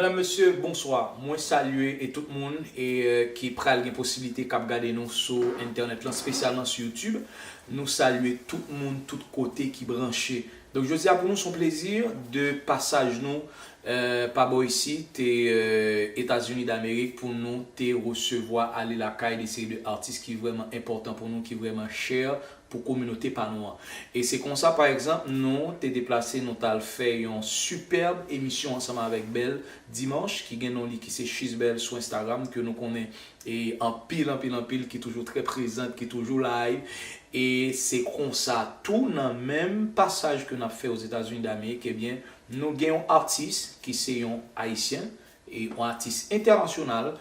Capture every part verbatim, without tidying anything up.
Medam, mesye, bonswa. Mwen salye e tout moun e, euh, ki pral gen posiblite k ap gade nou sou entènèt lan, espesyalman sou YouTube. Nou salye tout moun, tout kote ki branche. Donk, jodi a pou nou, se yon plezi de pasaj nou, euh, pa bò isit, euh, Etazini Damerik, pou nou te resevwa ale lakay de seri de atis ki vrèman enpòtan pou nou, ki vrèman chè pou kominote pa nou an. E se konsa, pa egzanp, nou te deplase, nou t al fè yon sipèb emisyon ansanm avèk Bèl Dimanch, ki gen non li ki se She's Belle sou Instagram, ke nou konnen e anpil, anpil, anpil, ki toujou trè prezant, ki toujou live. E se konsa tou, nan menm pasaj ke n ap fè Ozetazini Damerik, ebyen, nou gen yon atis ki se yon Ayisyen, e yon atis entènasyonal,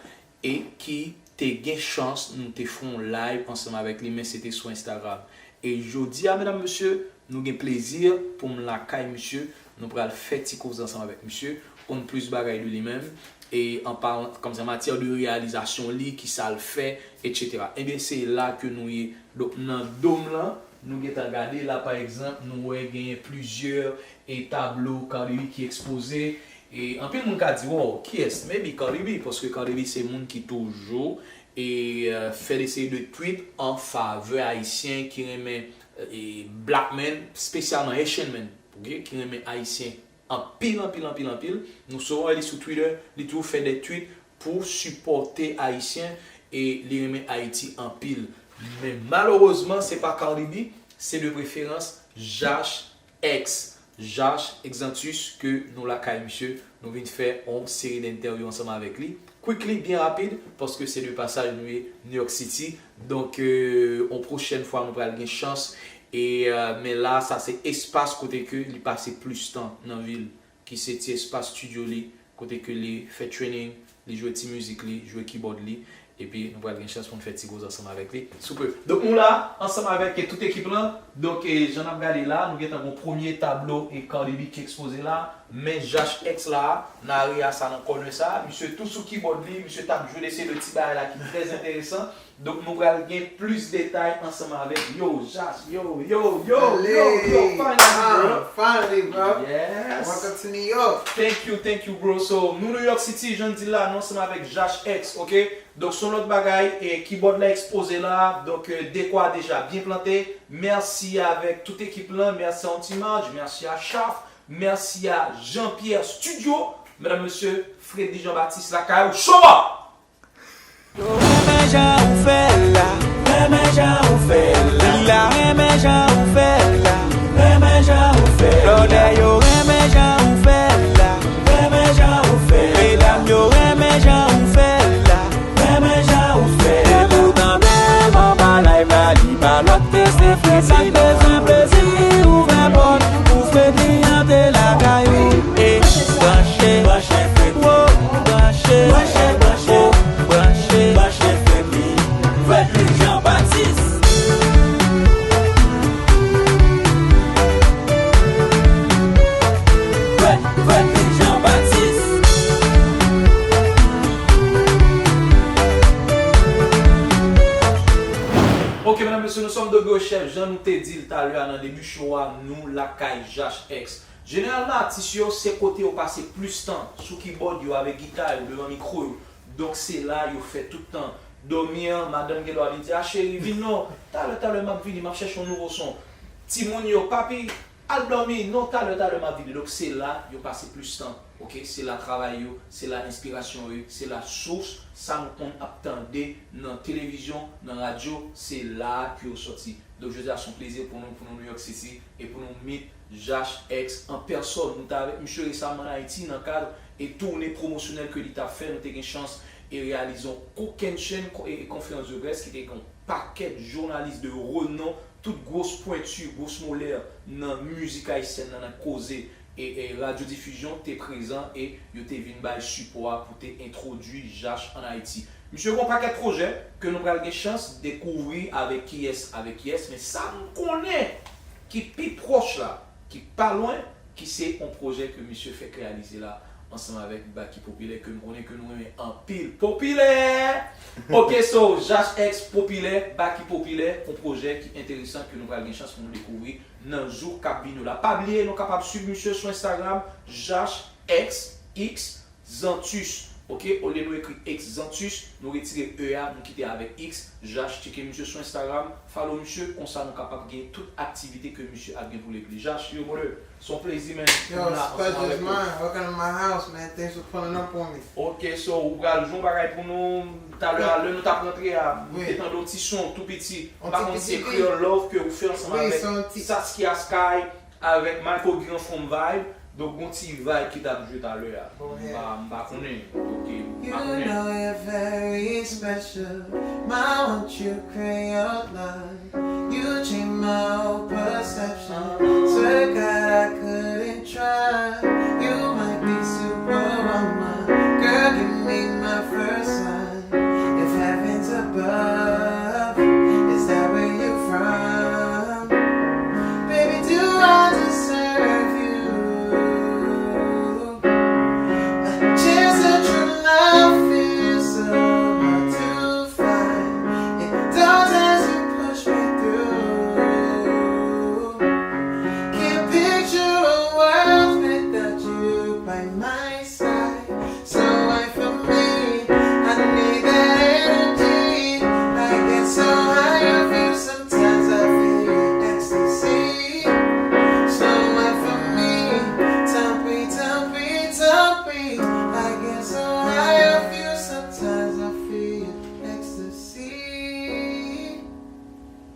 e ki te gen chans nou te fè yon live ansanm avèk li, men se te sou Instagram. E jodi a, medam, mesye, nou gen plezi pou m lakay misye, nou pral fè ti koze ansanm avèk misye, konn plis bagay de li menm, e an palan, kòmsi an matyè de reyalizasyon li, ki sa l fè, etsetera. Ebyen, se la ke nou ye. Donk, nan do m lan, nou gentan gade la, pa egzanp, nou wè genyen plizyè e tablo Cardi B ki ekspoze. E anpil moun ka di, wow, kiyès? Maybe Cardi B, paske Cardi B se moun ki toujou e, euh, fè de seri de tweet an favè Ayisyen ki renmen, euh, e black men, espesyalman Haitian men, ok, ki renmen Ayisyen anpil, anpil, anpil, anpil. Nou souvan wè li sou Twitter, li toujou fè de tweet pou sipòte Ayisyen e li renmen Ayiti anpil. Men malerezman, se pa Cardi B, se de preferans Jach X, Jach Exantus, ke nou lakay misye, nou vin fè yon seri de entèvyou ansanm avèk li. Quickly, byen rapid, paske se de pasaj nou ye New York City. Donk, euh, yon pwochèn fwa, nou pral gen chans. E, euh, men la, sa se espas kote ke li pase plis tan nan vil, ki se ti espas estidyo li, kote ke li fè training, li jwe ti mizik li, jwe keyboard li, epi nou pral gen chans pou n fè ti koze ansanm avèk li, sou pe. Donk, nou la, ansanm avèk tout ekip lan. Donk, e, jan n ap gade la, nou gentan gon premye tablo e Cardi B ki ekspoze la, men Jach X la, nan area sa, nan kònè sa, misye tou sou keyboard li, misye t ap jwe de seri de ti bagay la ki trè enteresan. Donk, nou pral gen plis detay ansanm avèk, yo, Jach, yo, yo, yo, yo, yo, finally, bro. Ah, finally, bro. Yes. Welcome to New York. Thank you, thank you, bro. So, nou New York City, jan n di la, nou ansanm avèk Jach X, ok? Donk, se yon lòt bagay, e keyboard la ekspoze la, donk, euh, dekwa deja byen plante. Mèsi avèk tout ekip lan, mèsi a Anti-Image, mèsi a Chaf, mèsi a Jean-Pierre Studio, medam, mesye, Freddy Jean-Baptiste lakay ou, show up! Yo renmen jan ou fè l la. Renmen jan ou fè l la. Li la renmen jan ou fè l la. Renmen jan ou fè l la. Lòdè yo renmen jan ou fè l la. Renmen jan ou fè l la. Medam yo renmen jan ou fè l la. Renmen jan ou fè l la. Depi w tande m anba live la, li pa lòt ke se Freddy. Sa k bezwen plezi, ouvè pòt pou Freddy antre lakay ou. E branche, branche Freddy. Wo, branche, branche, branche, wo, branche, branche Freddy. Freddy Jean Baptiste. Fred, Freddy Jean Baptiste. Ok, medam, mesye, nous sommes de gros chefs. Jan nou te di l talè a nan debi show a, nou lakay Jach X. Jeneralman, atis yo, se kote yo pase plis tan, sou keyboard yo, avèk gita yo, devan mikwo yo. Donk, se la yo fè tout tan. Dòmi an, madanm gen dwa vin di, "A, cheri, vin non. Talè, talè, m ap vini, m ap chèche yon nouvo son." Timoun yo, "Papi, al dòmi. Non, talè, talè, m ap vini." Donk, se la yo pase plis tan. Ok, se la travay yo, se la enspirasyon yo, se la sous sa nou konn ap tande nan televizyon, nan radyo, se la ke yo sòti. Donk, jodi a, se yon plezi pou nou, pou nou New York City, e pou nou meet Jach X an pèsòn. Nou t avèk misye resaman an Ayiti nan kad e toune pwomosyonèl ke li t ap fè. Nou te gen chans e reyalize yon kokennchenn ko-, e, e konferans de près ki te gen yon pakèt jounalis de renon, tout gwos pwenti, gwos molè nan mizik ayisyèn nan, nan koze e, e radyodifizyon te prezan e yo te vin bay sipò a pou te entwodui Jach an Ayiti. Misye gen yon pakèt pwojè ke nou pral gen chans dekouvri avèk kiyès, avèk kiyès, men sa m konnen ki pi pwòch la, ki pa lwen, ki se yon pwojè ke misye fèk reyalize la ansanm avèk Baky Popilè ke m konnen ke nou renmen anpil. Popilè! Ok, so, Jach X Popilè, Baky Popilè, yon pwojè ki enteresan ke nou pral gen chans pou nou dekouvri nan jou k ap vini yo la. Pa bliye, nou kapab swiv misye sou Instagram, Jach X, X, Xantus. Ok, olye nou ekri Exantus, nou retire E a, nou kite avèk X. Jach, tcheke misye sou Instagram, follow misye, konsa nou kapab gen tout aktivite ke misye ap gen pou l regle. Jach, yo, brother, se yon plezi, man. Yo, it's pleasure's mine. Welcome to my house, man. Thanks for pulling up on me. Ok, so, ou pral jwe yon bagay pou nou talè a, lè nou t ap rantre a, nou te tande yon ti son tou piti. M pa konn si se Creole Love ke ou fè ansanm avèk Saskia Sky, avèk Michael Guy an fon vibe. Donk, gon ti vibe ki t ap jwe talè a. M pa, m pa konnen. Ok, m pa konnen. You know you're very special. My want you Creole love. You change my whole perception. Swear God I couldn't try. You might be superwoman. Girl, give me my first sign. If heaven's above, is that where you from? Baby, do I deserve you? A chance at true love feels so hard to find. It does as you push me through. Can't picture a world without you by my side. So wait for me, I need that energy. I get so high off you, sometimes I feel ecstasy. So wait for me, tant pis, tant pis, tant pis. I get so high off you, sometimes I feel ecstasy.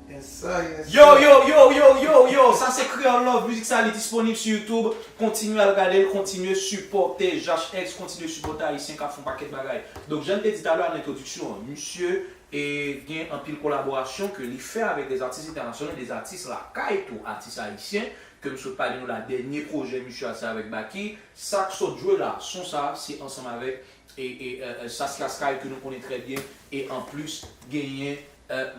Yes, sir, yes, sir. Yo, yo, yo, yo, yo, yo, sa se Creole Love, mizik sa li disponib sou YouTube. Kontinye al gade l, kontinye sipòte Jach X, kontinye sipòte Ayisyen k ap fè yon pakèt bagay. Donk, jan m te di talè a nan entwodiksyon an, misye e gen anpil kolaborasyon ke li fè avèk de atis entènasyonal, de atis lakay tou, atis ayisyen, ke m sot pale nou la, dènye pwojè misye a se avèk Baky. Sa k sot jwe la, son sa, se ansanm avèk e, e, e, e, Saskia Sky ke nou konnen trè byen, e anplis genyen e,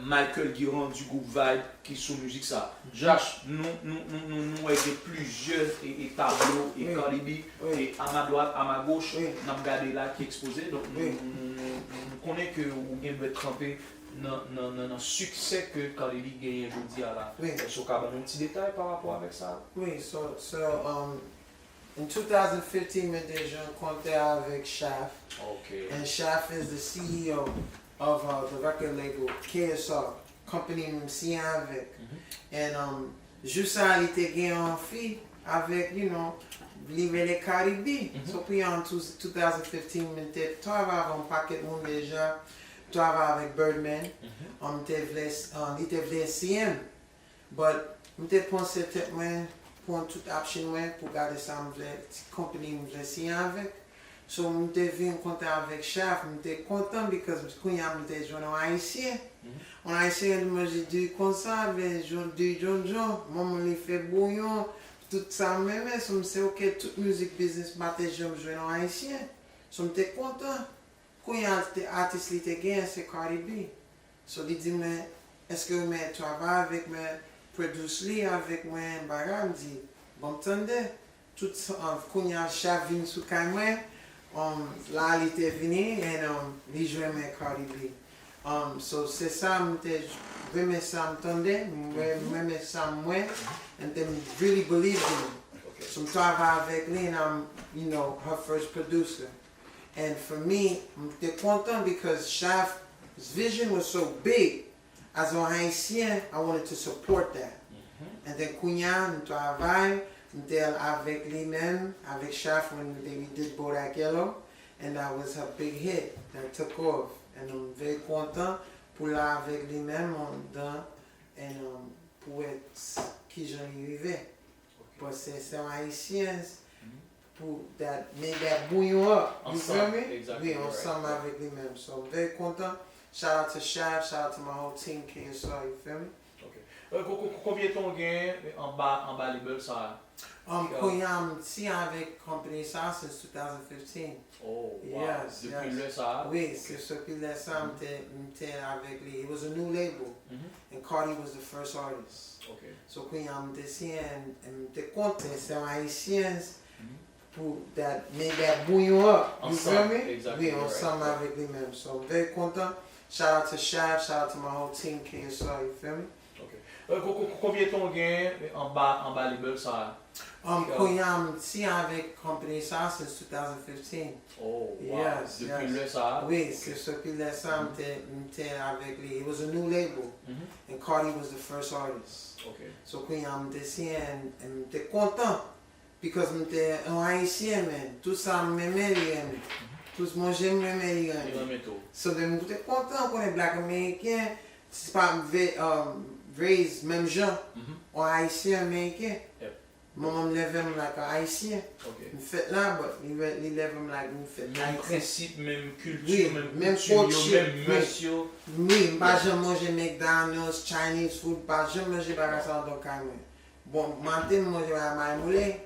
Michael Guiran du group Vibe ki sou mizik sa. Jach, nou, nou, nou, nou, nou wè gen plizyè e, e tablo e Cardi B e a ma dwat, a ma goch, n ap gade la ki ekspoze. Donk nou, nou, nou, nou, nou konnen ke ou gen dwèt kanpe nan, nan, nan, nan siksè ke Cardi B genyen jodi a la. Èske w ka ban nou yon ti detay pa rapò avèk sa? Wi, so, so, um, in two thousand fifteen, mwen te jwenn kontak avèk Shaft. Ok. And Shaft is the C E O of uh, the record label K S R, company m siyen avèk. And um, jou sa a, li te gen yon fi avèk, you know, li rele Cardi B. So, pi an two thousand fifteen, mwen te travay avèk yon pakèt moun deja, travay avèk Birdman. Um, te vle, uh, li te vle siyen m. But m te panse tèt mwen, pran tout option mwen pou gade sa m vle, ti konpani m vle siyen avèk. So m te vin kontak avèk Shaft, m te kontan because kounye a m te jwenn yon Ayisyen. Yon Ayisyen ki manje diri konsa, ben, jon, diri jonjon, manman li fè bouyon, tout sa m renmen. So m se ok, tout mizik biznis m pa te janm jwenn yon Ayisyen. So m te kontan. Kounye a te, atis li te genyen se Cardi B. So li di mwen, èske w renmen travay avèk mwen, produce li avèk mwen, bagay, m di, bon, m tande. Tout, uh, kounye a Shaft vin sou kay mwen, um, la li te vini, and, um, li jwenn mwen Cardi B. Um, so se sa m te renmen sa m tande, m renmen sa m wè, and then really believe in it. So m travay avèk li, and I'm, you know, her first producer. And for me, m te kontan because Shaft's vision was so big. As an Haitian, I wanted to support that. And then kounye a, m travay, m te al avèk li menm, avèk Shaft, when they, we did Bodak Yellow, and that was a big hit that took off. And I'm very kontan pou la avèk li menm andan, and, um, pou wè kijan li rive. But se, se yon Ayisyen pou that, make that bouyon up. You feel me? Wi, ansanm avèk li menm. So, m very kontan. Shout out to Shaft, shout out to my whole team, K S R, you feel me? Ok. Euh, ko-, ko-, ko-, konbyen tan w gen anba, anba label sa a? Um, kounye a, m siyen avèk company sa a since two thousand fifteen. Oh, wow. Yes, yes. Depi lè sa a? Wi, se depi lè sa a, m te, m te avèk li. It was a new label. And Cardi was the first artist. Ok. So, kounye a, m te siyen, and, and m te kontan, se yon Ayisyen pou that, make that bouyon up. You feel me? Wi, ansanm avèk li menm. So, m very kontan. Shout out to Shaft, shout out to my whole team, K S R, you feel me? Ok. Euh, ko- ko- Konbyen tan w gen anba anba label sa a? Um, kounye a m ti avèk company sa since two thousand fifteen. Oh, wow. Yes, Depi yes. Lè sa a? Wi, se depi lè sa m te m te avèk li. It was a new label. Mhm. And Cardi was the first artist. Ok. So kounye a m te siyen, and m te kontan. Because m te yon Ayisyen, men tout sa m renmen li renmen. Tout manje m renmen li Li renmen. Renmen tou. So then m te kontan konnen black American, se pa ve- um, raise menm jan Mhm. yon Ayisyen Ameriken. Yep. Manman m leve m like an Ayisyen. Ok. M fèt la, but li re- li leve m like m fèt Menm Ayiti. Prensip, menm kilti, Wi, menm menm koutim yo, culture, menm wi. mès yo. Wi, m pa Yeah. janm manje McDonald's, Chinese food, m pa janm manje bagay sa andan kay mwen. Bon, maten m manje bagay mayi moule,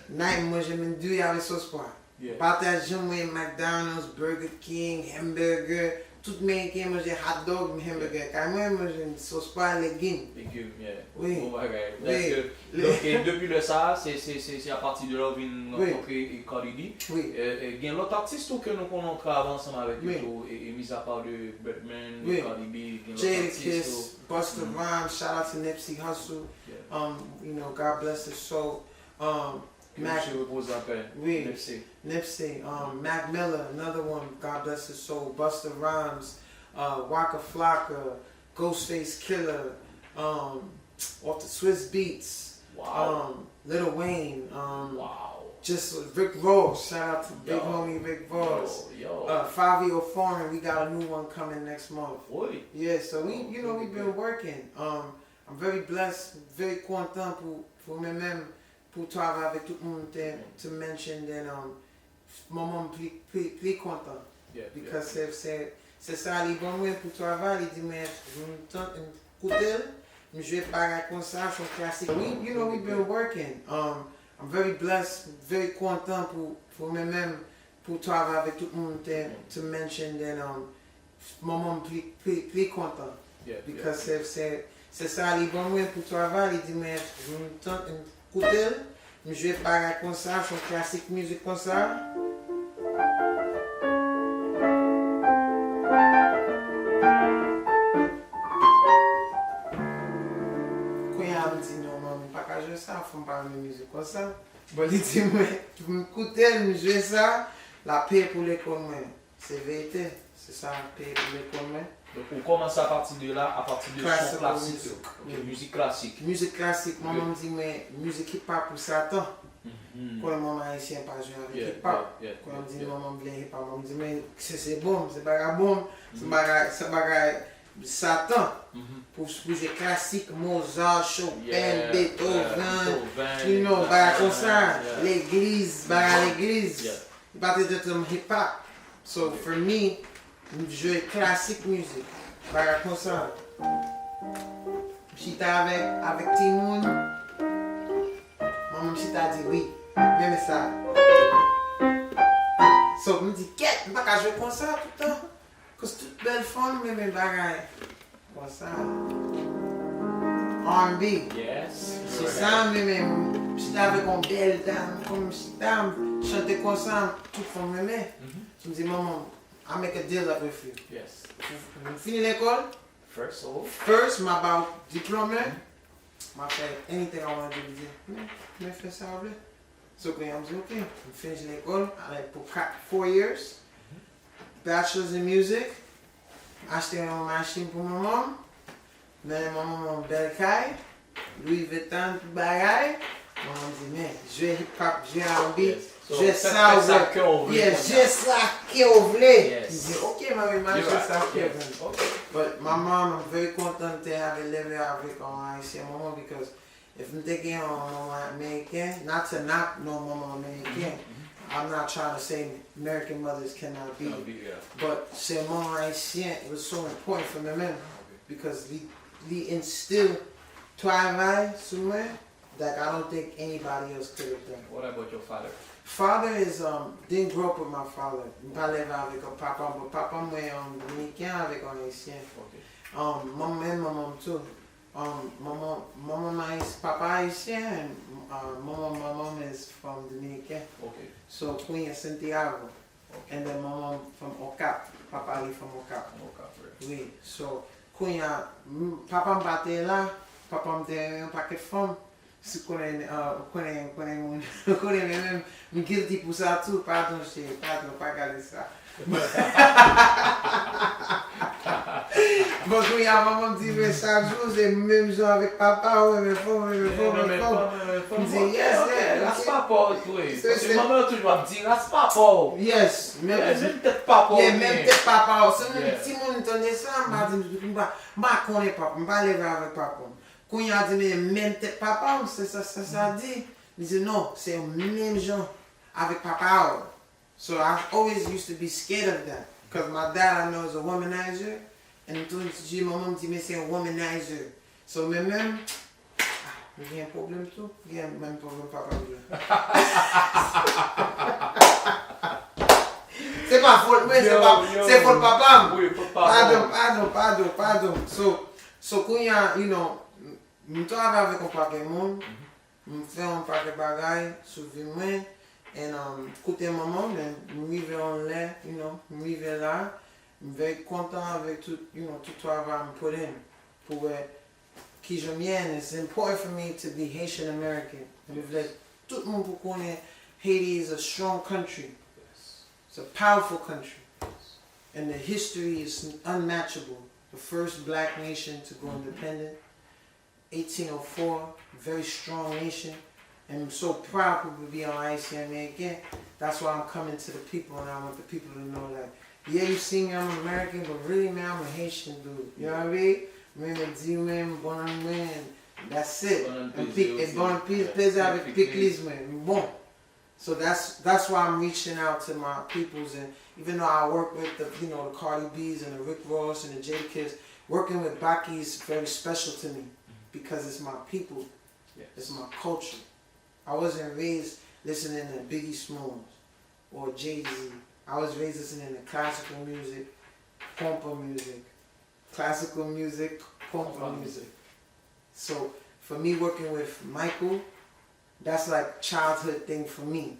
night m manje menm diri avèk sòs pwa. Yeah. M pa ta janm manje McDonald's, Burger King, hamburger, tout Meriken manje hot dog, hamburger. Kay mwen manje sòs pwa, legim. Legim, yeah. Wi. Bon bagay. Wi. Dayè, Le- donk, e depi lè sa a, se se se se apati de la ou vin Wi. Rankontre e Cardi B. Wi. E, e, gen lòt atis tou ke nou konn travay ansanm avèk yo Wi. Tou, e, e mizapa de Birdman, Wi. Cardi B, gen lòt Jada atis Kiss, tou. Busta Mhm. Rhymes, shout out to Nipsey Hussle. Yeah. Um, you know, God bless his soul. Um, Ke Mac, Bondye repoze an pè. Wi. Nipsey. Nipsey, um, Mac Miller, another one, God bless his soul. Busta Rhymes, uh, Waka Flocka, Ghostface Killah, um, off the Swizz Beatz, Wow. um, Lil Wayne, um, Wow. just Rick Ross. Shout out to Big Yo. Homie Rick Ross. Yo, yo. Uh, Fivio Foreign, we got a new one coming next month. Wi. Yeah, so we, you know, Okay, we've been good. Working. Um, I'm very blessed, very kontan pou, pou mwen menm, pou travay avèk tout moun te, to mention, then, um, manman m pli, pli, pli kontan. Yeah, Because se, se, se sa li ban mwen pou travay, li di mwen, m tan- m koute l, m jwe bagay konsa, se yon klasik. We, you know, we've been working. Um, I'm very blessed, very kontan pou, pou mwen menm, pou travay avèk tout moun te, to mention, then, um, manman m pli, pli, pli kontan. Yeah, Because se, se, se sa li ban mwen pou travay, li di mwen, m tan- m koute l, m jwe bagay konsa, se yon klasik mizik konsa. Kounye a m di non, manmi, m pa ka jwe sa, fanm pa renmen mizik konsa. Bon, li di mwen, m koute l, m jwe sa, l ap peye pou lekòl mwen. Se verite, se sa m ap peye pou lekòl mwen. Donk, ou kòmanse apati de la, apati de son Classical klasik yo. Music. Ok, mizik klasik. Mizik klasik, manman m di mwen, mizik hip hop pou Satan. Mhm. Konnen manman ayisyen pa jwe avèk Yeah, hip hop. yeah, yeah, Konnen m di yeah. Manman m vle hip hop, manman m di mwen, se se bon, se bagay bon, se Mhm. bagay, se bagay Satan. Mhm. Pou, pou jwe klasik, Mozart, Chopin, Yeah, Beethoven, yeah, Beethoven, you know, yeah, bagay yeah, konsa, yeah, yeah. legliz, bagay Mhm. legliz. Yeah. Li pa te janm hip hop. So Yeah. For me, m jwe classic music. Bagay konsa. M chita avèk, avèk timoun. Manman m chita di wi. Renmen sa. So, m di, kèt, m pa ka jwe konsa tout tan. Cause tout bèl fanm renmen bagay konsa. R and B. Yes. Se sa m renmen. M chita avèk yon bèl dam. Kòm m chita, m chante konsa, tout fanm renmen. So, m di, manman, I make a deal up with you. Yes. M fini lekòl. First, oh. First, m ap ba w diplòm mwen. M ap fè anything I wanna do. Li di, men, men fè sa w vle. So, kounye a m di, ok. M fini lekòl, ale pou kat, four years. Bachelor's in music. Achte yon machin pou manman m. Men manman m yon bèl kay. Louis Vuitton, tout bagay. Manman m di, men, jwe hip hop, jwe R and B, Yes. So, jwe fè- sa fè w sa vle. kè w vle Yes, konsa. jwe sa kè w vle. Yes. M di, ok, manmi, m a You're jwe right. sa w vle. Yes. Okay. But my mom, I'm very kontan te avè leve avèk yon ayisyen manman because if m te gen yon manman ameriken, not to knock no manman ameriken, I'm not trying to say American mothers cannot be, Cannot be, yeah. But se manman ayisyen, it was so important for mwen menm because li, li instill travay sou mwen that I don't think anybody else could have done. What about your father? Father is, um, didn't grow up with my father. M pa leve avèk yon papa, but papa mwen, um, dominiken avèk yon ayisyen. Okay. Um, manman, manman m tou. Um, manman, manman m ayis-, papa ayisyen, and, uh, manman, manman m is from Dominican. Okay. So, Queen Santiago. Okay. And then manman m from Okap. Papa li from Okap. Okap, right. Wi, so, Kounye a, m- papa m pa te la, papa m te renmen yon pakèt fanm. Si konnen, ah, konnen, konnen moun, konnen men menm, m guilty pou sa tou, padon cheri, padon, pa gade sa. Bon, kounye a, manman m di, men chak jou, se menm jan avèk papa, ou renmen fanm, ou renmen fanm, ou renmen fanm. M di, yes, yes, ras pa pa w tou, wi. Paske manman yo toujou ap di, ras pa pa w. Yes, menm tèt papa w. Yeah, menm tèt papa w. Se menm timoun tande sa, m pa di, m pa, m pa konnen papa, m pa leve avèk papa m. Kounye a di, men menm tèt papa w, se sa, sa, sa di. Li di, non, se menm jan avèk papa w. So I always used to be scared of that. Because my dad, I know, is a womanizer. And m toujou di, manman m di, men se yon womanizer. So, men menm, ah, m gen pwoblèm tou. M gen menm pwoblèm papa m yo. Se pa fòt mwen, se pa, se fòt papa m. Wi, fòt papa m. Padon, padon, padon, padon. So, so kounye a, you know, m- m travay avèk yon pakèt moun. M fè yon pakèt bagay sou vi mwen, and um, kote manman m, men m rive yon lè, you know, m rive la, m very kontan avèk tout, you know, tout travay m put in pou wè kijan m ye, and it's important for me to be Haitian American. M vle tout moun pou konnen Haiti is a strong country. It's a powerful country. And the history is unmatchable. The first black nation to go independent, eighteen oh four, very strong nation. And I'm so proud pou be an Ayisyen Ameriken. That's why I'm coming to the people and I want the people to know that, yeah, you see me, I'm American, but really, man, I'm a Haitian dude. You know what I mean? Mwen, mwen di mwen, m bon nan mwen, that's it. Bon nan pil, e bon nan pil, peze avèk pikliz mwen, m bon. So that's that's why I'm reaching out to my peoples, and even though I work with the, you know, the Cardi B's and the Rick Ross and the Jadakiss, working with Baky is very special to me because it's my people, it's my culture. I wasn't raised listening to Biggie Smalls or Jay-Z. I was raised listening to classical music, compa music, classical music, compa music. So for me working with Michael, that's like childhood thing for me.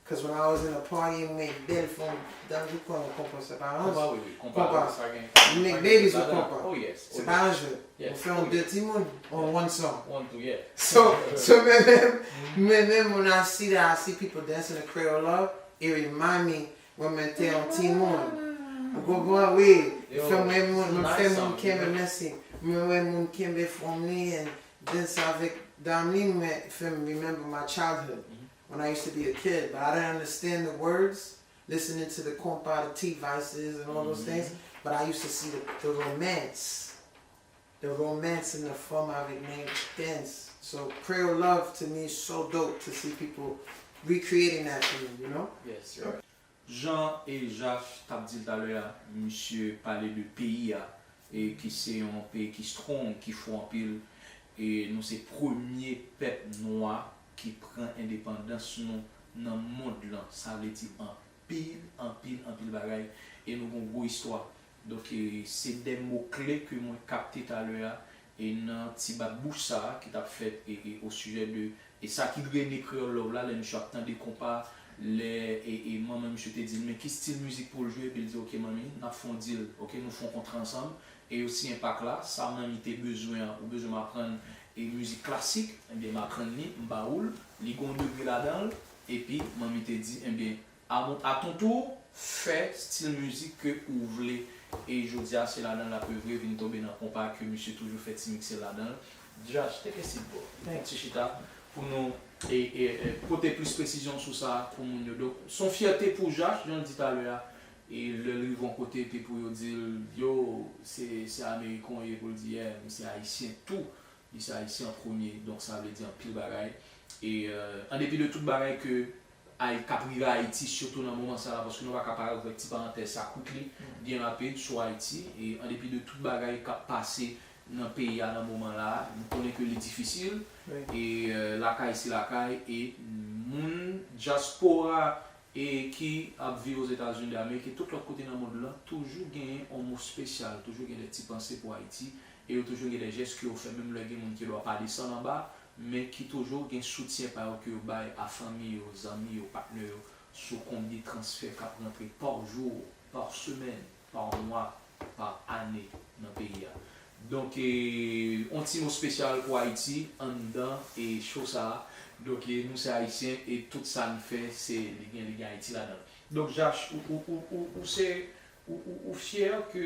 Cause when I was in a party, m wè bèl fanm, dan ou konnen konpa se pa anj. Konpa, wi, wi, konpa, konpa. Make babies with konpa. Oh yes. Se pa anj. Ou fè yon de timoun on one song. One, two, yeah. So, so men menm, men menm when I see that, I see people dancing to Creole Love, it remind me when mwen te yon timoun. Ou konprann? Wi. Fè mwen moun, mwen fè moun kenbe, mèsi. Mwen wè moun kenbe fanm li and dance avèk dam li, mwen fè m remember my childhood when I used to be a kid, but I didn't understand the words, listening to the compa, the T-Vices and all those things, but I used to see the, the romance, the romance in the fanm avèk nèg dance. So Creole Love to me is so dope to see people recreating that for me, you know? Yes, you're right. Jan e Jach t ap di l talè a, misye pale de peyi a, e ki se yon peyi ki strong, ki fò anpil, e nou se premye pèp nwa ki pran endepandans nou nan mond lan. Sa vle di anpil, anpil, anpil bagay, e nou gon gwo istwa. Donk, e, se de mo kle ke mwen kapte talè a, e nan ti bat bouch sa a ki t ap fèt, e, e, o sijè de, e sa ki drene Creole Love la, lè misye ap tande konpa, lè, e, e manman misye te di l, men ki stil mizik pou l jwe, epi l di, oke, manmi, n ap fè yon deal, oke, nou fè yon kontra ansanm, e yo siyen pak la, sa manmi te bezwen an, ou bezwen m aprann, e mizik klasik, ebyen, m aprann li, m ba ou l, li gon degre ladan l, epi manmi te di, ebyen, A mon, à ton tour, fè stil mizik ke ou vle. E jodi a, se ladan l ap evre, vin tonbe nan konpa ke misye toujou fè ti mikse ladan l. Jach, take a seat, bro. Fè yon ti chita pou nou e, e, e, pote plis presizyon sou sa pou moun yo. Donk, se yon fyète pou Jach, jan l di talè a, e lè l rive yon kote, epi pou yo di l, yo, se, se Ameriken w ye, pou l di, yeah, m se Ayisyen tou. Li se Ayisyen an premye, donk sa vle di anpil bagay. E, euh, an depi de tout bagay ke ay, k ap rive Ayiti, sitou nan moman sa la, paske nou pa ka pa fè ti parantèz sa quickly, byen rapid, sou Ayiti, e an depi de tout bagay k ap pase nan peyi a nan moman la, nou konnen ke li difisil, e, euh, lakay se lakay, e moun dyaspora e ki ap viv Ozetazini Damerik e tout lòt kote nan mond lan, toujou genyen yon mo espesyal, toujou gen de ti panse pou Ayiti, e yo toujou gen de jès ke yo fè, menm lè gen moun ki dwa pa desann anba, men ki toujou gen soutyen pa yo ke yo bay a fanmi yo, zanmi yo, patnè yo, sou konbyen transfè k ap rantre pa jou, pa semèn, pa mwa, pa ane. nan peyi a. Donk, e, yon ti mo espesyal pou Ayiti anndan e show sa a. Donk, e, nou se Ayisyen e tout sa n fè, se li gen, li gen Ayiti ladan l. Donk, Jach, ou, ou, ou, ou, ou se, ou, ou, ou fyè ke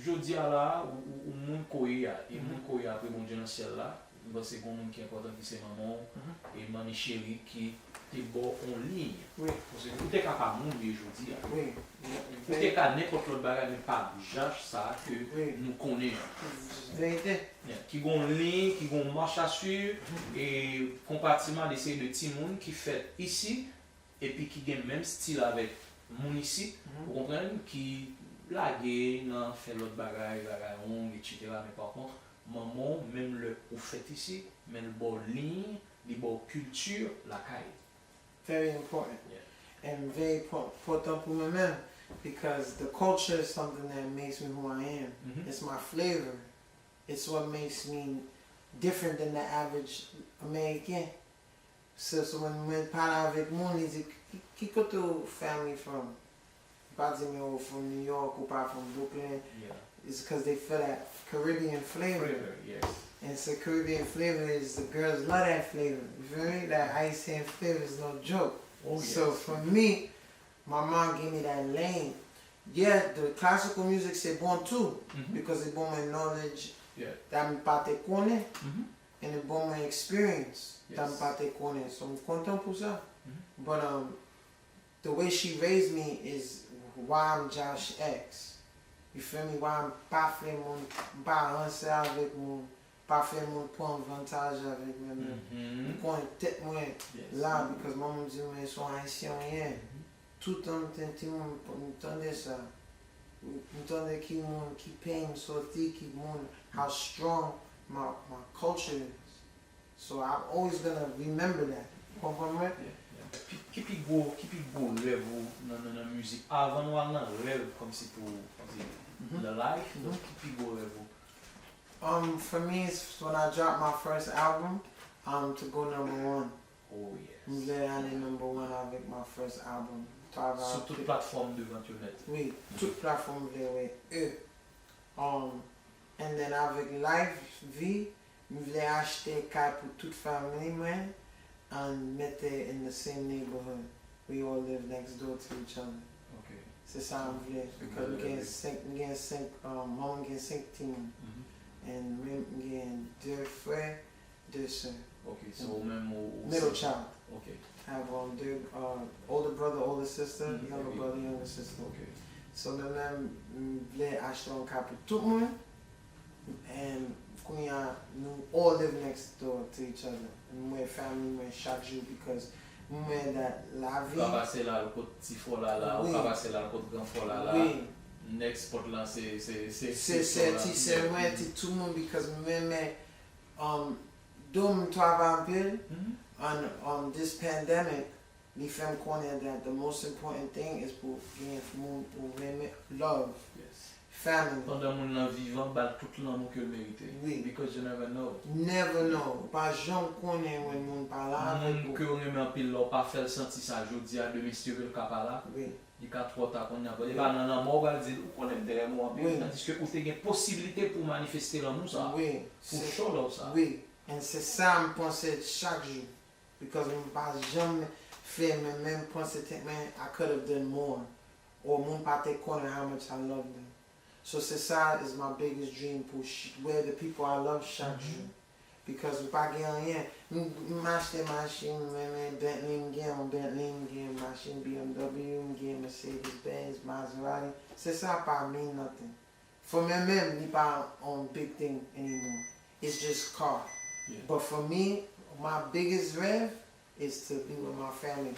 jodi a la, ou, ou, ou moun ko ye a, e moun ko ye a apre Bondye nan syèl la, m panse gen yon moun ki enpòtan ki se manman w, e manmi cheri ki te ba w yon liy. Paske ou te ka pa moun ou ye jodi a. Ou te ka nenpòt lòt bagay, men pa Jach sa a ke nou konnen an. Verite. Yeah, ki gen yon liy, ki gen yon mach a swiv, e konpatiman de seri de timoun ki fèt isi, epi ki gen menm stil avèk moun isit, ou konprann, ki lage nan fè lòt bagay, vagabon, etsetera. Men pa kont, manman w, menm lè ou fèt isi, men l ba w liy, li ba w kilti lakay. Very important. Yeah. And very po- important pou mwen menm, because the culture is something that makes me who I am. It's my flavor. It's what makes me different than the average American. So, so when mwen pale avèk moun, li di, "Ki, ki kote ou family from?" Ou pa di m, "Yo, from New York," ou pa from Brooklyn. It's because they feel that Caribbean flavor. And so Caribbean flavor is the girls love that flavor. You feel me? That Haitian flavor is no joke. So for me, my mom gave me that lane. Yeah, the classical music se bon tou, because it bon mwen knowledge that m pa te konnen, and it bon mwen experience that m pa te konnen. So m kontan pou sa. But um, the way she raised me is why I'm Josh X. You feel me? Why m pa fè moun, m pa ranse avèk moun, pa fè moun pran avantaj avèk mwen menm. M konnen tèt mwen la, because manman m di mwen se yon Ayisyen ou ye. Toutan m te timoun, m tande sa. M tande ki moun, ki peyi m soti, ki moun, how strong my, my culture is. So I'm always gonna remember that. Ou konprann mwen? Ki, ki pi gwo, ki pi gwo rèv ou nan, nan, nan mizik? Avan nou al nan rèv kòmsi pou, kòmsi nan life, donk ki pi gwo rèv ou? Um, for me, it's when I dropped my first album, um, to go number one. Oh yes. M vle ale number one avèk my first album. Travay Sou tout platfòm de vant yo nèt. Wi, tout platfòm m vle, wi. E, um, and then avèk life, vi, m vle achte kay pou tout fanmi mwen and mete in the same neighborhood. We all live next door to each other. Ok. Se sa m vle. Because m gen senk, m gen senk, um, manman m gen senk timoun. And m gen de frè, de sè. Ok, so ou menm ou, ou Middle child. Ok. I have um, the uh, older brother, older sister, Mhm, younger ok. Brother, younger sister. Ok. So mwen menm, m vle achte yon kay pou tout moun. And kounye a, nou all live next door to each other. M wè fanmi mwen chak jou because m wè that lavi. Ou ka pase la al kot ti fò la la, ou Wi. Ka pase la al kot gran fò la la. Wi. Next pot lan se, se, se, Se sè, ti sè mwen, ti tout moun, because m renmen, um, do m travay anpil, Mhm. and um, this pandemic, li fè m konnen that the most important thing is pou gen moun ou renmen, love, Yes. family. Pandan moun nan vivan, ba l tout lanmou ke l merite. Wi. Because you never know. Never know. Ou pa janm konnen when moun pa la avèk Moun ou. Ke w renmen anpil la, ou pa fè l santi sa jodi a, demen si Dye vle l ka pa la. Wi. Li ka twò ta kounye a. E pa nan lanmò ou pral di l, ou konnen m te renmen w anpil. Wi. Tandiske ou te gen posiblite pou w manifeste lanmou sa. Wi. Pou Se- show love sa. Wi. And se sa m panse chak jou. Because m pa janm fè men menm panse tèt mwen I could have done more. Or moun pa te konnen how much I love them. So se sa is my biggest dream pou ch- where the people I love chak jou. Because m pa gen anyen. M, m achte machin, m renmen Bentley, m gen yon Bentley, m gen machin B M W, m gen Mercedes Benz, Maserati. Se sa pa mean nothing. For mwen menm, li pa on big thing anymore. It's just car. Yeah. But for me, my biggest rêve is to be with my family.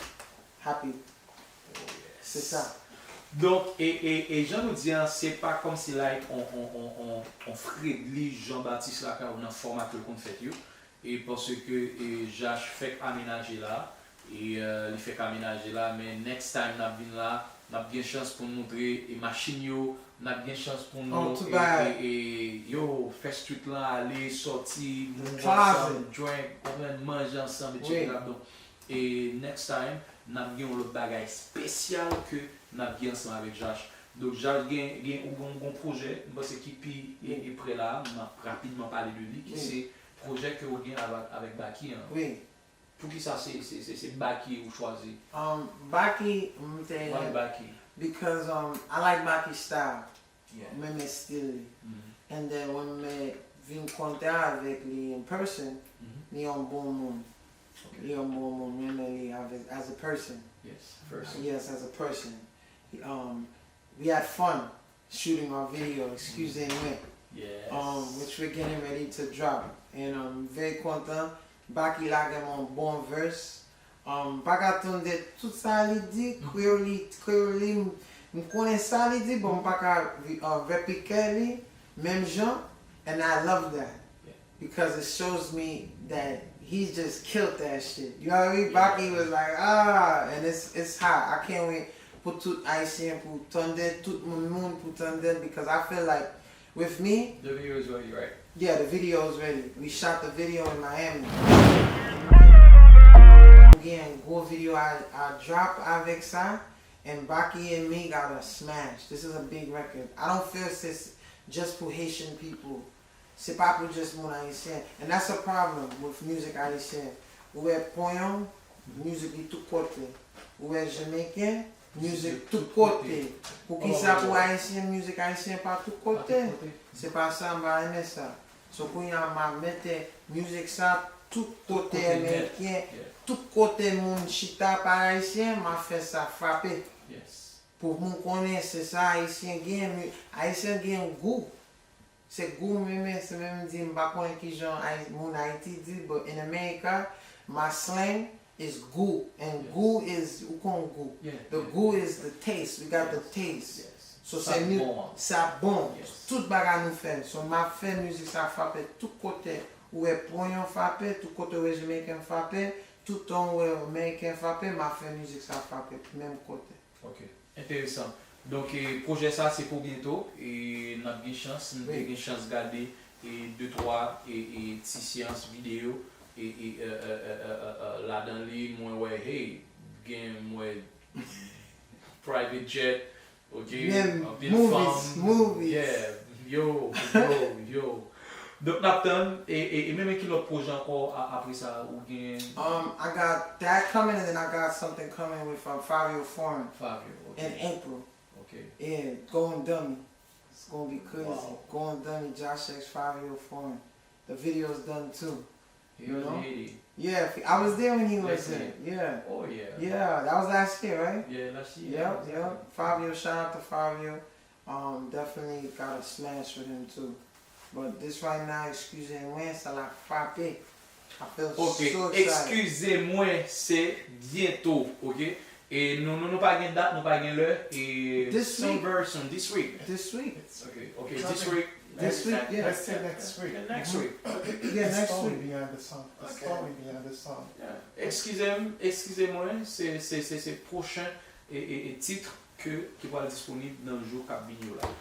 Happy. Se sa. Donk, e, e, e jan nou di an, se pa kòmsi like on, on, on, on, on Fredly Jean Baptiste lakay ou nan fòma ke l konn fèt yo. E paske e, Jach fèk amenaje la, e euh, li fèk amenaje la, men next time n ap vin la, n ap gen chans pou n moutre e machin yo, n ap gen chans pou n Oh, yo, tout e, bagay. E, e, yo, fè street lan ale, sòti, move Closet. Ansanm, drink, konprann, manje ansanm, Wi. etsetera. Donk, e next time, n ap gen yon lòt bagay espesyal ke n ap gen ansanm avèk Jach. Donk, Jacques gen, gen, ou gen yon pwojè, m panse ki pi e, e prè la, m ap rapidman pale de li, ki se pwojè ke ou gen avèk, avèk Baky an. Wi. Poukisa se, se, se, se Baky ou chwazi? Um, Baky, m te... Why Baky? Because, um, I like Baky style. Yeah. M renmen stil li. And then when m vin kontre avèk li in person, li yon bon moun. Li yon bon moun, m renmen li avè, as a person. Yes, person. Yes, as a person. He, um, we had fun shooting our video, excusez-moi, um, which we're getting ready to drop. And um, very kontan. Baky lage m yon bon verse. Um, m pa ka tande tout sa li di, kreyòl li, kreyòl li, m, m konnen sa li di, but m pa ka uh, replike li menm jan, and I love that. Because it shows me that he just killed that shit. You know what I mean? Baky was like, ah, and it's, it's hot. I can't wait pou tout Ayisyen pou tande, tout moun, moun pou tande, because I feel like with me, the video is ready, right? Yeah, the video is ready. We shot the video in Miami. Gen gwo video I, I drop avèk sa, and Baky and me got a smash. This is a big record. I don't feel this just for Haitian people. Se pa pou just moun ayisyen. And that's a problem with music ayisyen. Ou wè panyòl, music li tout kote. Ou wè jamaican, music tout kote. Poukisa pou ayisyen, music ayisyen pa tout kote? Se pa sa, m pa renmen sa. So kounye a m ap mete music sa tout kote ameriken, tout kote moun chita pa ayisyen, m ap fè sa frape. Pou moun konnen se sa ayisyen gen, ayisyen gen gou. Se gou m renmen, se menm di, m pa konnen kijan Ay- moun Ayiti di, but in America, my slang is gou. And gou is, ou konn gou. The gou is the taste. We got the taste. So se mi, sa bon. Tout bagay nou fè. So m ap fè mizik sa frape tout kote. Ou wè panyòl frape, tout kote ou wè jamaican frape, tout tan ou wè ameriken frape, m ap fè mizik sa frape menm kote. Ok, enteresan. Donk, e, pwojè sa se pou byento, e n ap gen chans, m te gen chans gade, e, de twa, e, e, ti seyans videyo, e, e, e, e, e, e, e, ladan li, mwen wè, hey, gen, mwen, private jet, ok, anpil fanm, yeah, yo, yo, yo. Donk, n ap tann, e, e, e menm ki lòt pwojè ankò a- apre sa, ou gen? Um, I got that coming, and then I got something coming with um, Fivio Foreign Fivio, ok. In April. Ok. Yeah, Going Dummy. It's gonna be crazy. Wow. Going Dummy, Josh X, Fivio Foreign. The video's done too. He was in Haiti. Yeah, I was there when he was there. Yeah. Oh, yeah. Yeah, that was last year, right? Yeah, last year. Yep, yep. Fivio, shout out to Fivio. Um, definitely got a smash with him too. But this right now, excusez-moi, sa la frape. I feel so excited. Ok, excusez-moi, se byento, ok? E nou, nou, nou pa gen dat, nou pa gen lè. E this week. Soon, very soon, this week. This week. Ok, ok, this week. This week, yeah. Let's say next week. Yeah, next week. Yeah, next week. It's probably beyond the song. It's probably beyond the song. Yeah. Excusez-moi, excusez-moi, se, se, se, se pwochen e, e, e tit ke, ki pral disponib nan jou k ap vini yo la.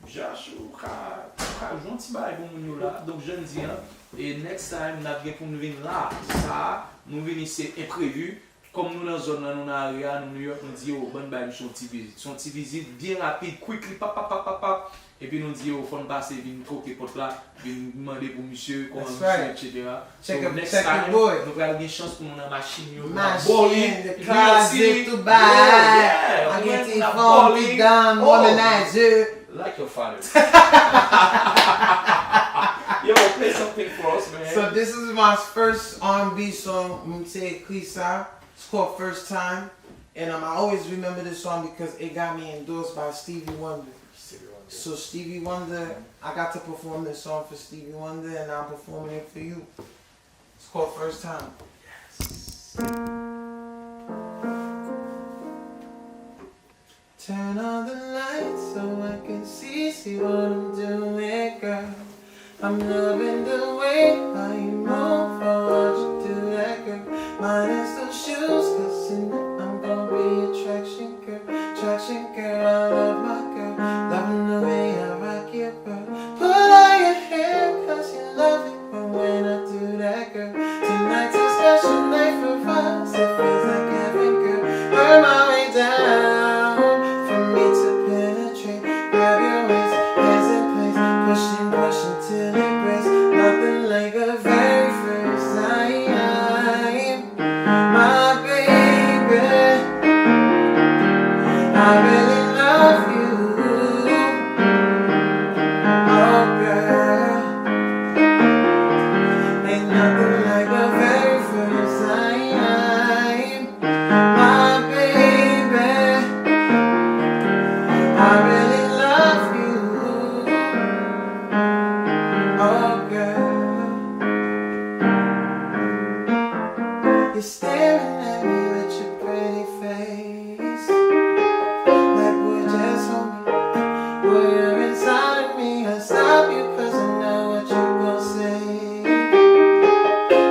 Josh, ou ka, ou ka jwe yon ti bagay pou moun yo la. Donk, jan m di an, e next time, n ap gen pou n vin la. Sa a, nou vini se enprevi. Kòm nou nan zòn nan, nou nan area, nou New York, nou di, yo, bann bay misye yon ti vizit. Se yon ti vizit byen rapid, quickly, pap, pap, pap, pap, pap. Epi nou di, yo, fò n pase vin koke pòt la, vin mande pou misye, kòman misye, etsetera. So, next time, nou pral gen chans pou nou nan machin yo, nou ap bòle, nou ap tire. Yo, yeah, nou ap bòle. Oh, like your father. Yo, play something for us, man. So this is my first R and B song. M te ekri sa. It's called First Time. And um, I always remember this song because it got me endorsed by Stevie Wonder. Stevie Wonder. So Stevie Wonder, I got to perform this song for Stevie Wonder, and I'm performing it for you. It's called First Time. Yes. Turn on the lights so I can see, see what I'm doing, girl. I'm loving the way how you move, how you do that, girl. Minus those shoes, 'cause tonight I'm gonna be attraction, girl. Attraction, girl, I love my girl. Loving the way I rock your world. Pull out your hair, 'cause you love it, but when I do that, girl, tonight's a special night for us. It feels like heaven, girl. Burn my way down for me to penetrate. Love you. Oh, girl. Ain't nothing like the very first time. My baby, I really love you. Oh, girl. You're staring at me with your pretty face. Like, boy, just hold me. Boy, you're inside of me. I'll stop you 'cause I know what you gon' say.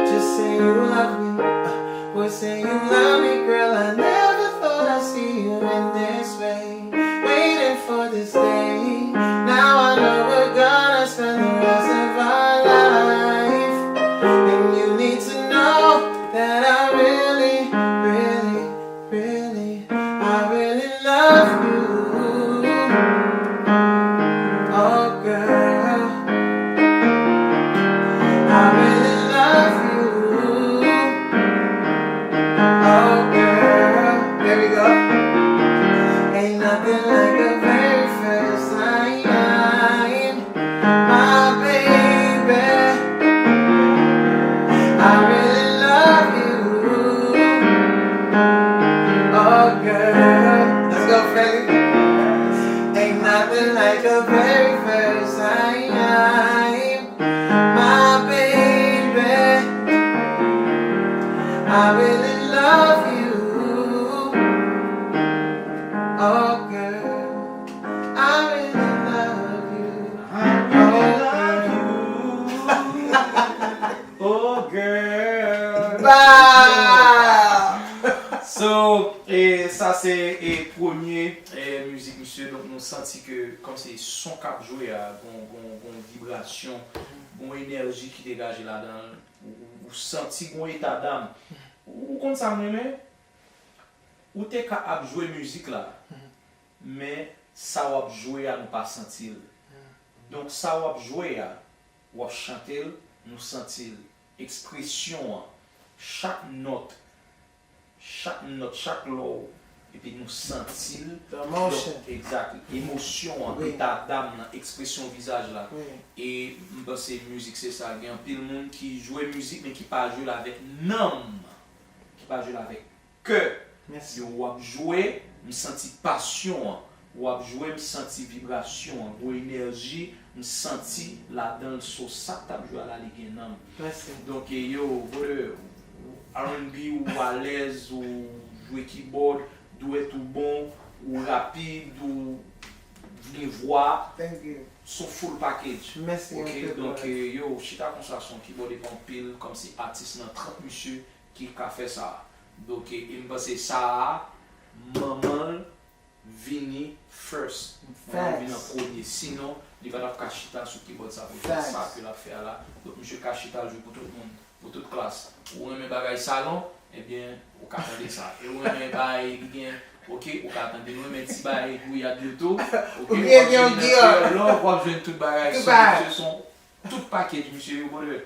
Just say you love me. Boy, say you love me, girl. I never thought I'd see you in this way. Waiting for this day. Now I know we're gonna spend the rest of our life. And you need to know that I really, really, really, I really love you. Oh, girl. I really love you. Oh, girl. There we go. Ain't nothing like the very first time. My baby, I really love you. Oh, girl. Let's go, Freddie. Ain't nothing like the very first time. My baby, I really love you. Oh, girl, I really love you. I really love you. Oh, girl. Bah! So, e, sa se, e, premye, e, mizik misye. Donk, nou santi ke, kòmsi son k ap jwe a, gon, gon, gon vibrasyon, gon enèji ki degaje ladan l. Ou, ou, ou santi gon eta dam. Ou, ou konn sa m renmen? Ou te ka ap jwe mizik la, men sa w ap jwe a, nou pa santi l. Donk, sa w ap jwe a, w ap chante l, nou santi l. Ekspresyon an, chak nòt, chak nòt, chak lè w, epi nou santi l. The emotion. Donk, exactly. Emosyon an, wi, eta dam nan, ekspresyon vizaj la. Wi. E m panse mizik se sa. Gen anpil moun ki jwe mizik, men ki pa jwe l avèk nanm. Ki pa jwe l avèk kè. Mèsi. Yo, w ap jwe, m santi pasyon an. W ap jwe, m santi vibrasyon an, gwo enèji, m santi ladan l. So, sa k t ap jwe a la, li gen nanm. Mèsi. Donk, e, yo, brother, R and B ou alèz, ou jwe keyboard, dwèt ou bon, ou rapid, ou gen vwa. Thank you. S on full package. Mèsi anpil, brother. Ok, donk, e, yo, chita konsa, s on keyboard epi anpil, kòmsi atis nan trant misye ki ka fè sa. Donk, e, e m panse sa a, manman l vini first. Manman l vini an premye. Sinon, li pa t ap ka chita sou keyboard sa pou l fè sa ke l ap fè a la. Donk, misye ka chita l jwe pou tout moun, pou tout klas. Ou renmen bagay salon, ebyen, ou ka tande sa. E ou renmen bagay ki gen, ok, ou ka tande. Ou renmen ti bagay gouyad yo tou, ok, w ap jwenn nan kreyòl, w ap jwenn tout bagay. So, misye s on tout package, misye, yo, brother.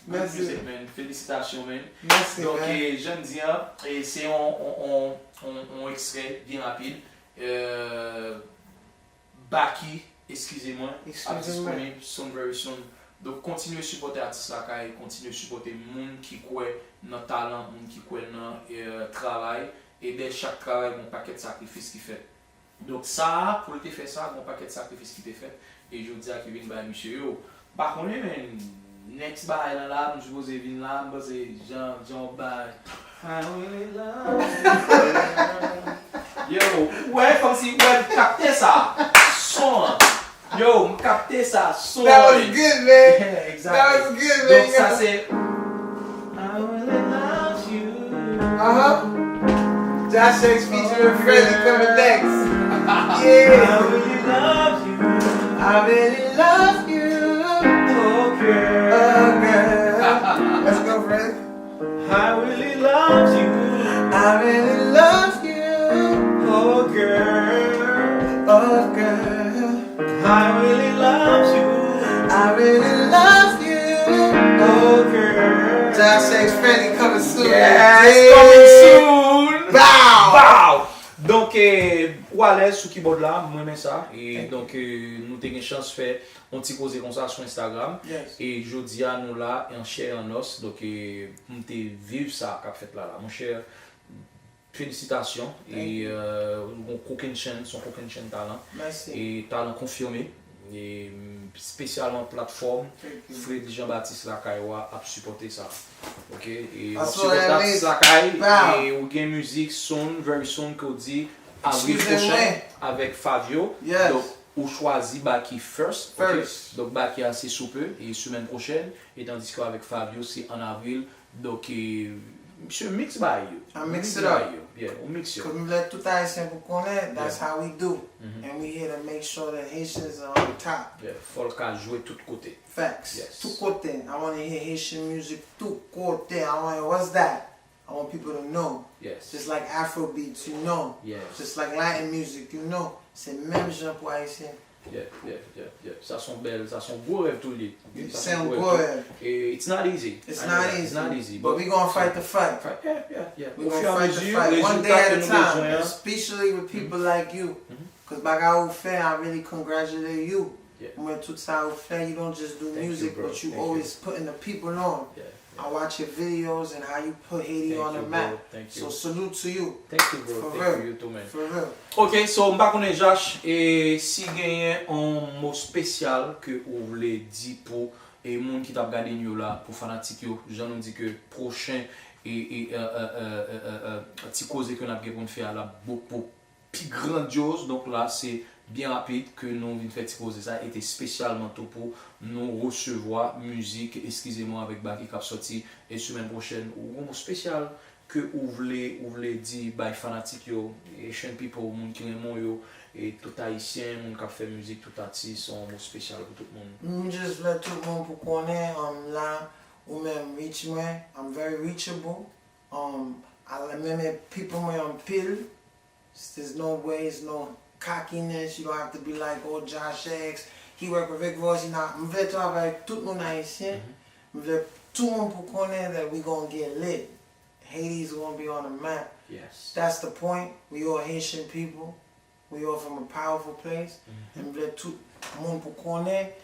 Good music, man. Felisitasyon, man. Mèsi, man. Donk, e, jan m di an, e, se on, on, on, on, on ekstrè byen rapid. E, Baky, eskize mwen, ap disponib soon, very soon. Donk, kontinye sipòte atis lakay, kontinye sipòte moun ki kwè nan talan, moun ki kwè nan, e, travay. E dèyè chak travay, gen yon pakèt sakrifis ki fèt. Donk sa a, pou l te fè sa, gen yon pakèt sakrifis ki te fèt, e jodi a ki vin bay misye yo. M pa konnen, men, next bagay lan la, m sipoze vin la, m panse jan, jan w ap bay. I really love you. Yo, ou wè, kòmsi, ou wè, m kapte sa. Son an. Yo, m kapte sa. Son an. That was good, man. Yeah, exactly. That was good, man. Donk sa se I really love you. Uh-huh. Josh X featuring Freddie coming next. Yeah. I really love you. I really love you. Oh, girl. Oh, girl. Let's go, Freddie. I really love you. I really love you. Oh, girl. Oh, girl. I really love you. I really love you. Oh, girl. Josh X Freddie coming soon. Yeah, it's coming soon. Bow. Bow. Donk, eh, Ou alèz sou keyboard la, m renmen sa. E donk, eh, nou te gen chans fè yon ti koze konsa sou Instagram. Yes. E jodi a, nou la, an chè e an os. Donk, eh, m te viv sa k ap fèt la, la. Monchè, felisitasyon. E, eh, ou gon kokennchenn, se yon kokennchenn talan. Mèsi. E talan konfime. E, mm, espesyalman platfòm Fredly Jean Baptiste Lakay ou a ap sipòte sa. Ok? E w ap sipòte atis Lakay, e ou gen mizik soon, very soon, ke w di avril pwochen avèk Fabio. Donk, ou chwazi Baky first, ok? Donk, Baky a se sou pe, e semèn pwochèn, e tandis ke avèk Fabio, se an avril. Donk, eh, misye mix bay yo. I mix it up. Yeah, ou mix yo. Cause m vle tout Ayisyen pou konnen, that's how we do. And we here to make sure that Haitians are on top. Yeah, fò l ka jwe tout kote. Facts. Yes. Tout kote. I want to hear Haitian music tout kote. I want, what's that? I want people to know. Yes. Just like Afro beats, you know. Yes. Just like Latin music, you know. Se menm jan pou Ayisyen. Yeah, yeah, yeah, yeah. Sa se yon bèl, sa se yon gwo rèv tou li ye. Se yon gwo rèv. E it's not easy. It's not easy. It's not easy. But we gonna fight the fight. Yeah, yeah, yeah. We gonna fight the fight. One day at a time, especially with people like you. Cause bagay ou fè, I really congratulate you. Mwen, tout sa ou fè, you don't just do music, but you always putting the people on. I watch your videos and how you put Haiti on the map. So salute to you. Thank you, bro. Thank you, you too, man. For real. Ok, so m pa konnen Jash, e si genyen yon mo spesyal ke ou vle di pou e moun ki t ap gade n yo la, pou fanatik yo, jan nou di ke pwochen e, e, e, e, e, e, e, e, ti koze ke n ap gen pou n fè a la, pou, pou pi grandyoz. Donk la, se byen rapid ke nou vin fè ti koze sa, e te espesyalman tou pou nou resevwa mizik Eskize mwen avèk Baky k ap sòti e semèn pwochèn. Ou gon mo espesyal ke ou vle, ou vle di bay fanatik yo, Haitian people, moun ki renmen w yo, e tout Ayisyen, moun k ap fè mizik, tout atis, yon mo espesyal pou tout moun? M just vle tout moun pou konnen, um, la, ou menm reach mwen, I'm very reachable. Um, I, m renmen people mwen anpil. There's no ways, no cockiness. You don't have to be like, oh, Josh X, he work with Rick Ross, he not. M vle travay ak tout moun ayisyen. M vle tout moun pou konnen that we gonna get lit. Haiti's gonna be on the map. Yes. That's the point. We all Haitian people. We all from a powerful place. And m vle tout moun pou konnen,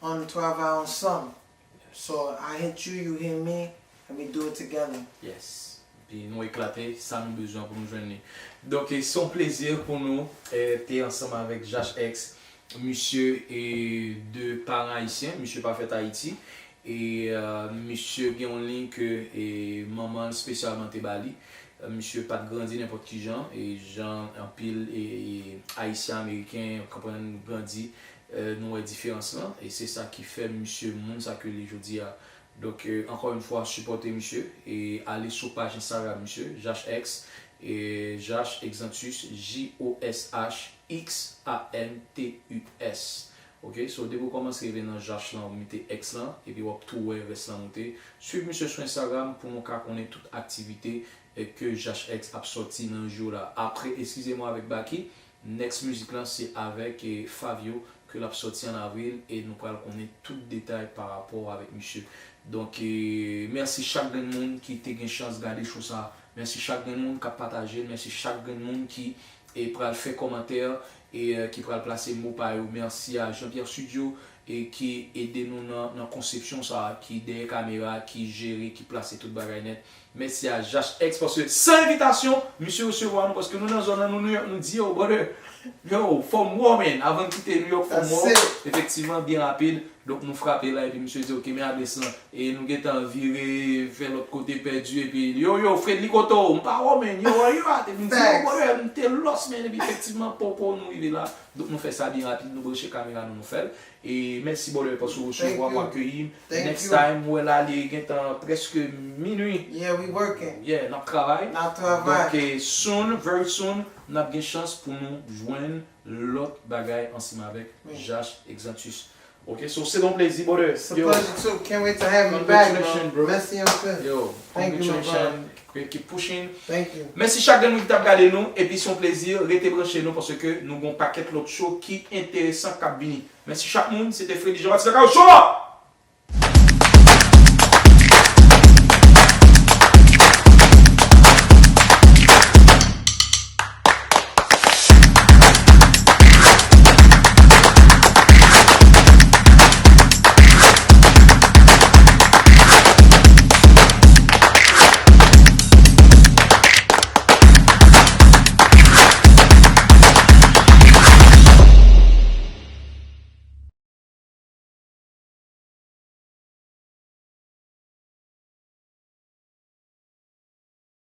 ann travay ansanm. So, I hit you, you hit me, and we do it together. Yes. Epi nou eklate, sa nou bezwen pou nou jwenn li. Donk, e, se yon plezi pou nou, e, te ansanm avèk Jash X. Misye, e, de paran ayisyen, misye pa fèt Ayiti. E, e, misye gen yon liy ke, e, manman l espesyalman te ba li. E, misye pa t grandi nenpòt ki jan, e jan anpil, e, e, Ayisyen Ameriken, konprann, grandi, e, nou wè diferans lan, e se sa ki fè misye moun sa ke li jodi a. Donk, e, ankò yon fwa, sipòte misye, e ale sou paj Instagram misye, Jash X, e Jash Exantus, J O S H X A N T U S. Ok, so depi w kòmanse rive nan Jash lan, w mete X lan, epi w ap tou wè rès lan moute. Swiv misye sou Instagram pou nou ka konnen tout aktivite, e, ke Jash X ap sòti nan jou la. Apre, Eskize mwen avèk Baky, next mizik lan se avèk, e, Fabio ke l ap sòti an avril, e nou pral konnen tout detay pa rapò avèk misye. Donk, e, mèsi chak grenn moun ki te gen chans gade show sa. Mèsi chak grenn moun k ap pataje l. Mèsi chak grenn moun ki, e, pral fè kòmantè, e, e, ki pral plase mo pa yo. Mèsi a Jean Pierre Studio, e, ki ede nou nan, nan konsepsyon sa, ki dèyè kamera, ki jere, ki plase tout bagay nèt. Mèsi a Jash X, paske san envitasyon, misye resevwa nou, paske nou nan zòn nan, nou, nou, nou di, yo, brother, yo, fò m wè w, man, avan n kite New York, fò m wè w. Efektivman, byen rapid, donk nou frape la, epi misye di, ok, men adrès lan. E nou gentan vire, fè lòt kote, pèdi, epi, yo, yo, Fredly, kote w? M pa wè w, man, yo, yo, a, te vin di, yo, brother, m te lost, man, epi efektivman, popo, nou rive la. Donk nou fè sa byen rapid, nou branche kamera nou, nou fè l. E mèsi, brother, paske w resevwa m, w akeyi m. Next time, ou wè la, li gentan prèske minui. Yeah, we working. Yeah, n ap travay. N ap travay. Donk, e, soon, very soon, n ap gen chans pou nou jwenn lòt bagay ansanm avèk Jash Exantus. Ok, so se yon plezi, brother. It's a pleasure too. Can't wait to have you back, bro. Congratulations, bro. Mèsi anpil. Yo, congratulations. Keep pushing. Thank you. Mèsi chak grenn moun ki t ap gade nou, epi se yon plezi, rete branche nou, paske nou gen yon pakèt lòt show ki enteresan k ap vini. Mèsi chak moun, se te Fredly Jean Baptiste Lakay ou Show!